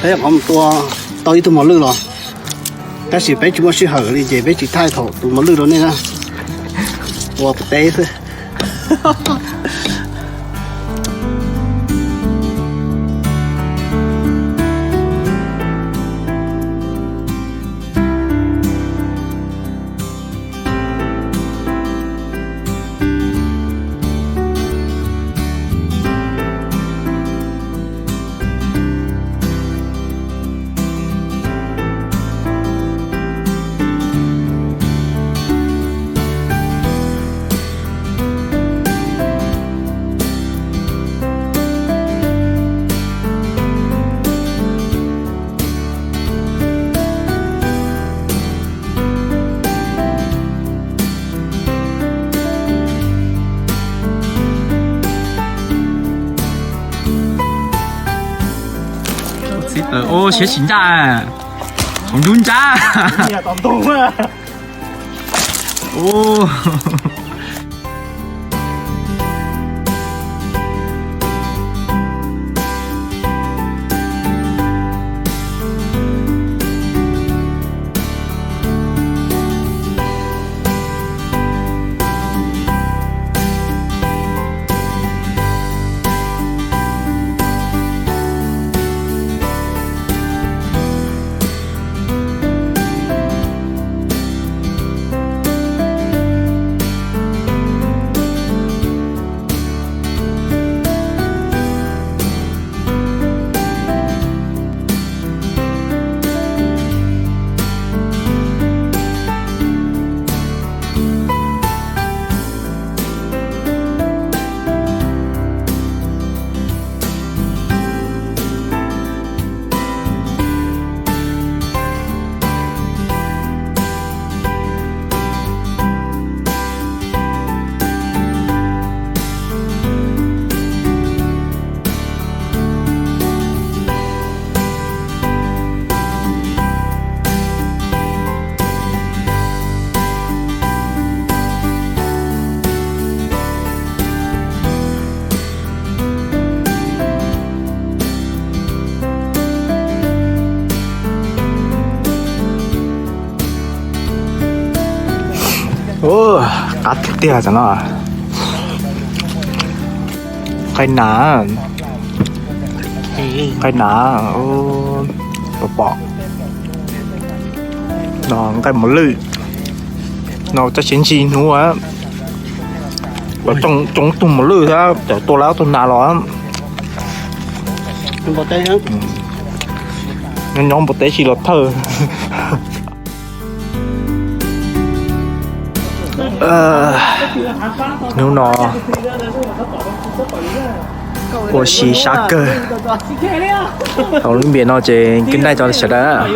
Peb qhov mus tua tau ib tug mos lwj los, tab sis peb tsis muaj sij hawm li ces peb tsis thaij thaum tus mos lwj rau nej na. Ua pem teb xwb. Ua siab tsis ncaj, hauv nruab nrab. Qab tiag tiag tam no. Nqaij nas, nqaij nas, pom pom. No nqaij mos lwj, no cov tsev ntsis hnub, coob tug mos lwj thiab cov tua lawm tug nas los. Nyob nyob npua teb tsis los thawj. Hnub no ua si sab kawg. Thaum lub npias no ces kwv ntaij rau sawv daws.